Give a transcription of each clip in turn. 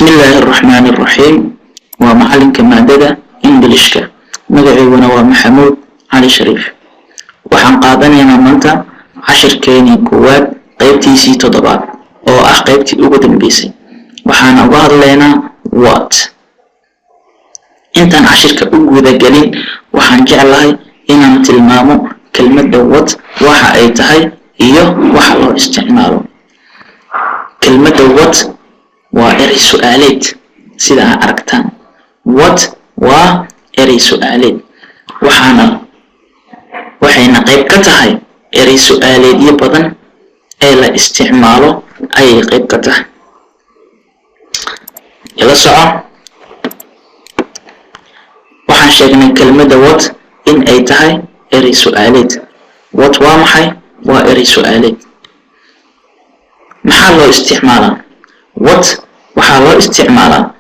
Bismillaahi araxmaani araxiim. Waa macalinka maadada Ingilishka, magaciiguna waa Maxamuud Cali Shariif. Waxaan qaadanaynaa maanta cashirkeenii koowaad, qeybtiisii toddobaad oo ah qeybtii ugu dambeysay. Waxaana uga hadlaynaa what. Intaan cashirka u gudagelin, waxaan jeclahay inaan tilmaamo kelmadda what, waxa ay tahay iyo waxa loo isticmaalo. Kelmadda what waa erey su-aaleed, sida aad aragtaan. What waa erey su-aaleed, waxaana waxayna qayb ka tahay erey su-aaleedyo badan ee la isticmaalo ayay qayb ka tahay. Ila soco. Waxaan sheegnay kelmadda what in ay tahay erey su-aaleed. What waa maxay? Waa erey su-aaleed. Maxaa loo isticmaalaa what? Waxaa loo isticmaalaa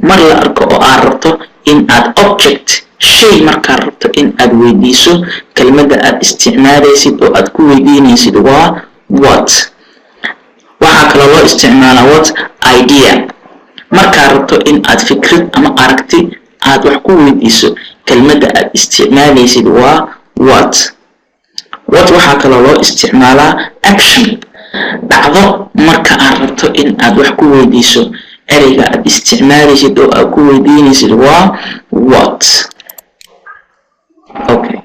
mar la arko oo aad rabto in aad object, shay, markaad rabto in aad weydiiso, kelmadda aad isticmaalaysid oo aad ku weydiinaysid waa what. Waxaa kaloo loo isticmaalaa what idea. Markaad rabto in aad fikrad ama aragti aad wax ku weydiiso, kelmadda aad isticmaalaysid waa what. What waxaa kaloo loo isticmaalaa action, dhacdo. Marka aad rabto in aad wax ku weydiiso, ereyga aad isticmaalaysid oo aad ku weydiinaysid waa what. Okay,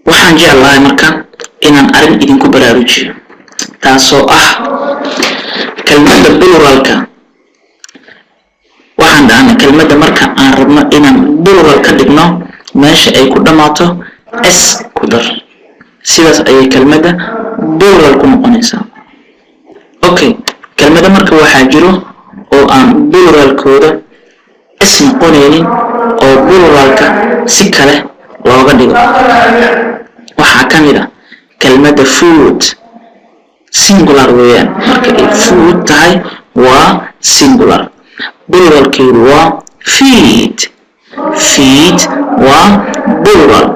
waxaan jeclahay marka inaan arrin idinku baraarujiyo, taasoo ah kelmadda pluralka. Waxaan dhahnay kelmadda marka aan rabno inaan plural ka dhigno, meesha ay ku dhammaato s ku dar, sidaas ayay kelmadda plural ku noqonaysaa. Okay, kelmada marka waxaa jiro oo aan pluralkooda s noqonaynin oo pluralka si kale looga dhigo. Waxaa ka mid ah kelmadda food. Singular weeyaan. Marka ay food tahay waa singular, pluralkeedu waa feet. Feet waa plural.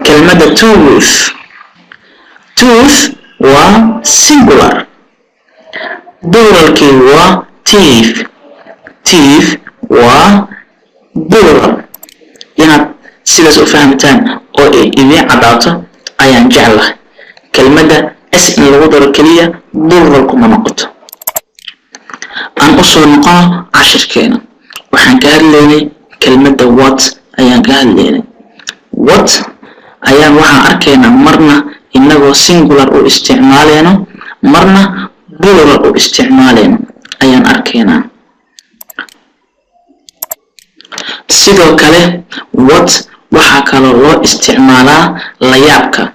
Kelmadda tooth, tooth waa singular, pluralkeedu waa teeth. Teeth waa plural. Inaad sidaas u fahamtaan oo ay idiin caddaato ayaan jeclahay. Kelmadda s in lagu daro keliya plural kuma noqoto. Aan usoo noqono cashirkeena. Waxaan ka hadlaynay kelmadda what ayaan ka hadlaynay. What ayaan waxaan arkaynaa marna inagoo singular u isticmaaleyno, marna plural u isticmaaleyno ayaan arkaynaa. Sidoo kale what waxaa kaloo loo isticmaalaa layaabka.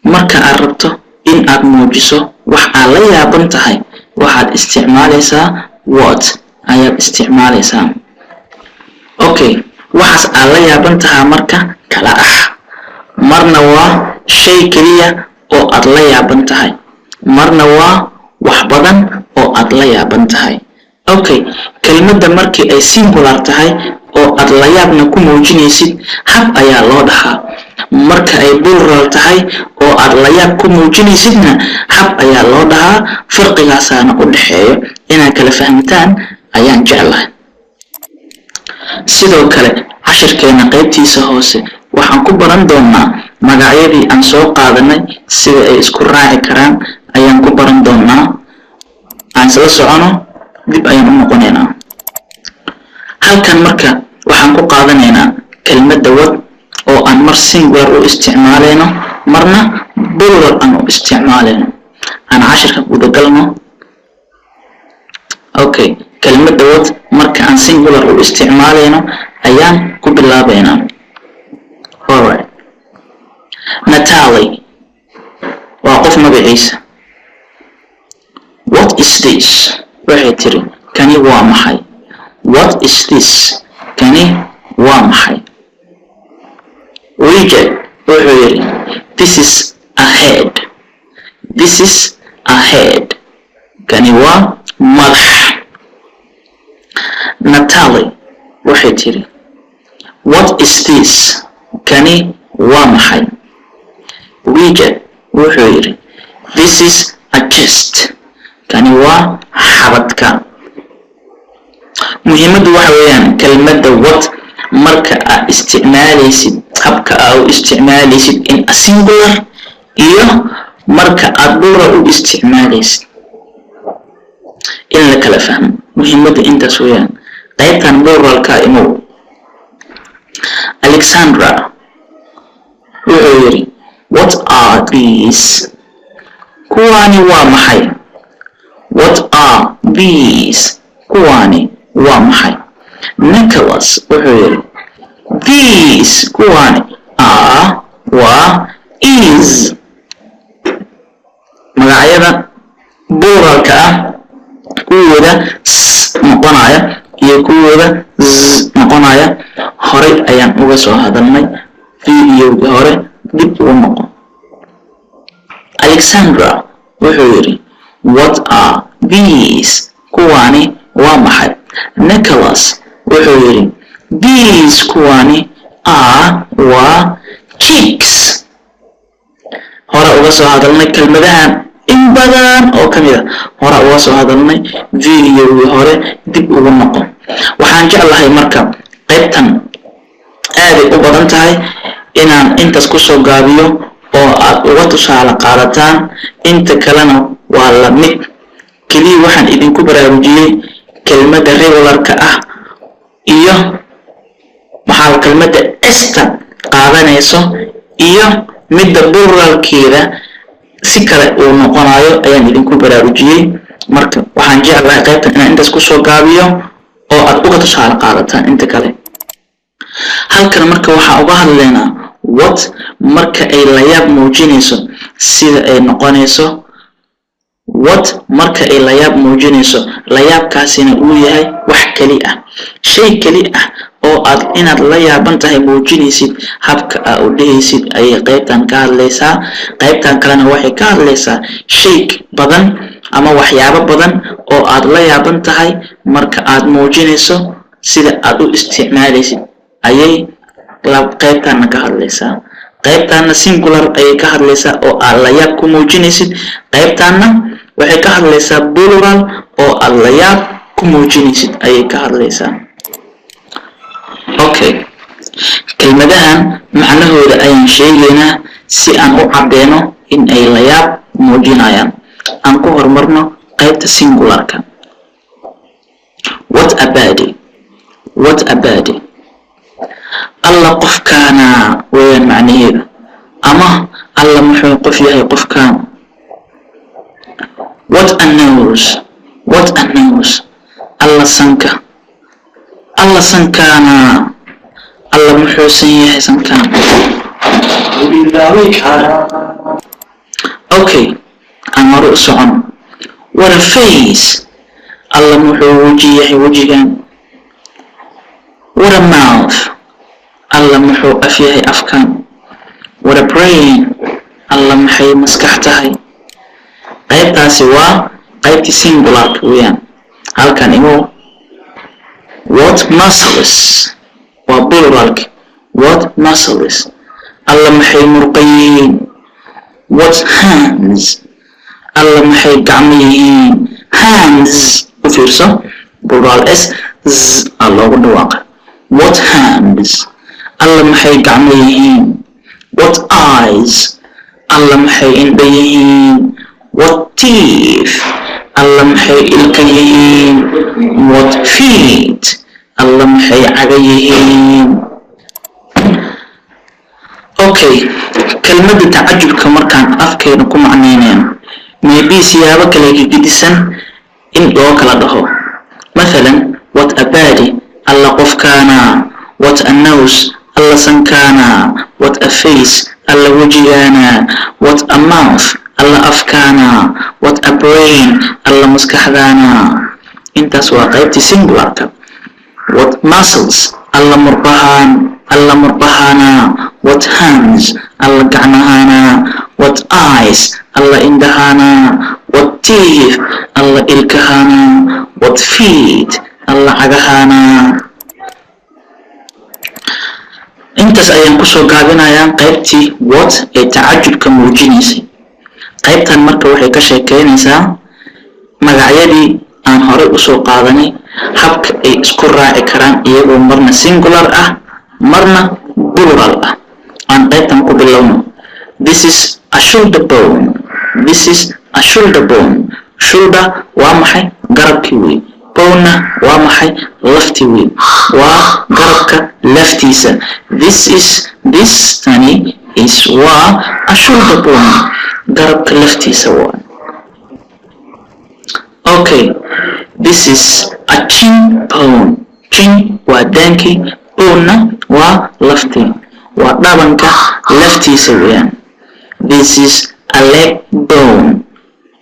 Marka aad rabto in aad muujiso wax aad la yaaban tahay, waxaad isticmaalaysaa what ayaad isticmaalaysaa. Okay, waxaas aad la yaaban tahaa marka kala ah, marna waa shay keliya oo aad la yaaban tahay, marna waa wax badan oo aad la yaaban tahay. Okay, kelmadda markii ay singular tahay oo aad layaabna ku muujinaysid, hab ayaa loo dhahaa. Marka ay plural tahay oo aad layaab ku muujinaysidna, hab ayaa loo dhahaa. Farqigaasaana u dhexeeyo, inaad kala fahamtaan ayaan jeclahay. Sidoo kale cashirkeena qaybtiisa hoose waxaan ku baran doonaa magacyadii aan soo qaadanay sida ay isku raaci karaan ayaan ku baran doonaa. Aan isla socono, dib ayaan u noqonaynaa. Halkan marka waxaan ku qaadanaynaa kelmadda what oo aan mar singular u isticmaalayno, marna plural aan u isticmaalayno. Aan cashirka gudagalno. Okay, kelmadda what marka aan singular u isticmaalayno ayaan ku bilaabaynaa. Alright, Natalie waa qof magaciisa. "What is this?" waxay tiri, "Kani waa maxay?" "What is this?" Kani waa maxay? Richard wuxuu yidhi, "This is a head." "This is a head." Kani waa madax. Natalie waxay tiri, "What is this?" Kani waa maxay? Richard wuxuu yidhi, "This is a chest." Kani waa xabadka. Muhiimaddu waxa weeyaan kelmadda what marka aad isticmaalaysid, habka aad u isticmaalaysid in a singular iyo marka aad plural u isticmaalaysid in la kala fahmo. Muhiimadda intaas weeyaan. Qaybtan pluralka imow. Alexandra wuxuu yidhi, "What are these?" Kuwaani waa maxay? What are these? Kuwaani waa maxay? Nicholas wuxuu yidhi, "These," kuwaani, "are," waa, "ears." Magacyada pluralka ah kuwooda s noqonaya iyo kuwooda z noqonaya horay ayaan uga soo hadalnay videoga hore, dib ugu noqon. Alexandra wuxuu yidhi, "What are these?" Kuwaani waa maxay? Nicholas wuxuu yidhi, "These," kuwaani, "are," waa, "cheeks." Hore uga soo hadalnay kelmadahan in badan oo ka mid a, hore uga soo hadalnay videogii hore, dib ugu noqon. Waxaan jeclahay marka qaybtan aaday u badan tahay inaan intaas kusoo gaabiyo oo aad uga tusaale qaadataan. Inta kalena waa la mid. Keliya waxaan idinku baraarujiyey kelmadda regularka ah iyo maxaa kelmadda s-ta qaadanayso iyo midda pluralkeeda si kale uu noqonayo ayaan idinku baraarujiyey. Marka waxaan jeclahay qaybtan inaan intaas kusoo gaabiyo oo aad uga tusaale qaadataan inta kale. Halkan marka waxaan uga hadlaynaa what marka ay layaab muujinayso sida ay noqonayso. What marka ay layaab muujinayso, layaabkaasina uu yahay wax keli ah, shay keli ah oo aad inaad la yaaban tahay muujinaysid, habka aa u dhehaysid ayay qaybtan ka hadlaysaa. Qaybtan kalena waxay ka hadlaysaa shay badan ama waxyaabo badan oo aad la yaaban tahay marka aad muujinayso sida aad u isticmaalaysid ayay qaybtanna ka hadlaysaa. Qaybtanna singular ayay ka hadlaysaa oo aad layaab ku muujinaysid. Qaybtanna waxay ka hadlaysaa plural oo aad layaab ku muujinaysid ayay ka hadlaysaa. Okay, kelmadahan macnahooda ayaan sheegaynaa si aan u cadeyno in ay layaab muujinayaan. Aan ku horumarno qaybta singularka. What a body! What a body! Alla qofkaana weeyaan macnaheedu, ama alla muxuu qof yahay qofkaan. What a nose! What a nose! Alla sanka, alla sankaana, alla muxuusan yahay sankaan. Okay, aan hore u socono. What a face! Alla muxuu weji yahay wejigan. What a mouth! Alla muxuu af yahay afkan. What a brain! Alla maxay maskax tahay. Qaybtaasi waa qaybtii singularka weeyaan. Halkan imo. What muscles waa pluralka. What muscles! Alla maxay murqa yihiin. What hands! Alla maxay gacmo yihiin. Hands, u fiirso, plural s z aa loogu dhawaaqa. What hands! Alla maxay gacmo yihiin. What eyes! Alla maxay indho yihiin. What teeth! Alla maxay ilka yihiin. What feet! Alla maxay caga yihiin. Okay, kelmadda tacajubka markaan afkeena ku macnaynayno, maybe siyaabo kale gedisan in loo kala dhaho. Mathalan, what a body, alla qofkaana. What a nose, alla sankaana. What a face, alla wejigaana. What a mouth, alla afkaana. What a brain, alla maskaxdaana. Intaas waa qaybtii singularka. What muscles, alla murqahaan, alla murqahaana. What hands, alla gacmahaana. What eyes, alla indhahaana. What teeth, alla ilkahaana. What feet, alla cagahaana. Intaas ayaan kusoo gaabinayaa qaybtii what ee tacajubka muujinaysay. Qaybtan marka waxay ka sheekeynaysaa Magacyadii aan horey usoo qaadanay, habka ay isku raaci karaan iyagoo marna singular ah, marna plural ah. Aan qaybtan ku bilowno. This is a shoulder bone. This is a shoulder bone. Shoulder waa maxay? Garabkii wey. Bone-na waa maxay? Laftii wey. Waa garabka laftiisa. This is, this, tani, is, waa, a shoulder bone, garabka laftiisa waa. Okay, this is a chin bone. Chin waa daankii, bone-na waa laftii, waa dhabanka laftiisa weeyaan. This is a leg bone.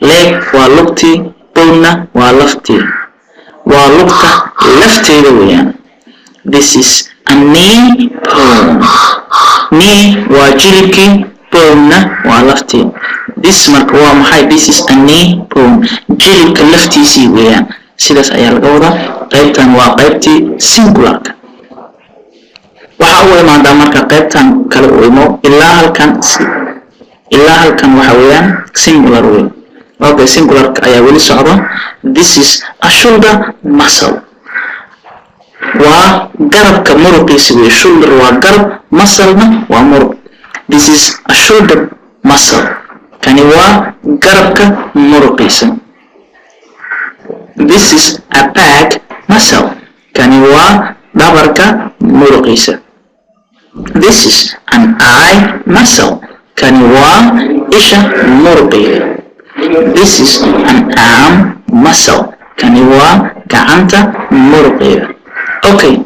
Leg waa lugtii, bone-na waa laftii, waa lugta lafteeda weeyaan. This is a knee bone. Knee waa jilibkii, bone-na waa laftii. This marka waa maxay? This is a knee bone, jilibka laftiisii weeyaan. Sidaas ayaa laga wadaa. Qaybtan waa qaybtii singularka. Waxa u imaadaa marka qaybtan kale u imo. Ilaa halkan, ilaa halkan waxa weeyaan singular wey. Okay, singularka ayaa weli socda. This is a shoulder muscle, waa garabka muruqiisa wey. Shoulder waa garab, muscle-na waa muruq. This is a shoulder muscle, kani waa garabka muruqiisa. This is a back muscle, kani waa dhabarka muruqiisa. This is an eye muscle, kani waa isha muruqeeda. This is an arm muscle, kani waa gacanta muruqeeda. Okay,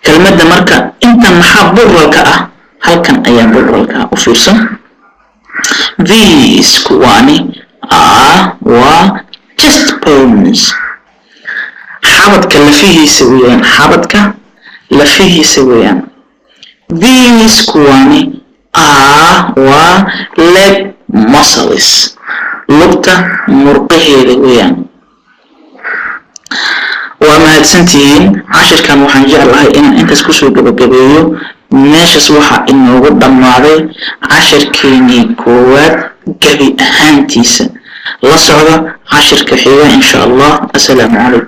kelmadda marka intan maxaa pluralka ah? Halkan ayaa pluralka ah. U fiirso. These, kuwaani, are, waa, chest bones, xabadka lafihiisa weeyaan. Xabadka lafihiisa weeyaan. These, kuwaani, are, waa, leg muscles, lugta murqaheeda weeyaan. Waa mahadsantihiin. Cashirkan waxaan jeclahay inaan intaas kusoo gabagabeeyo. Meeshaas waxaa inoogu dhammaaday cashirkeenii koowaad gebi ahaantiisa. La socda cashirka xiga, insha Allah. Assalaamu calaykum.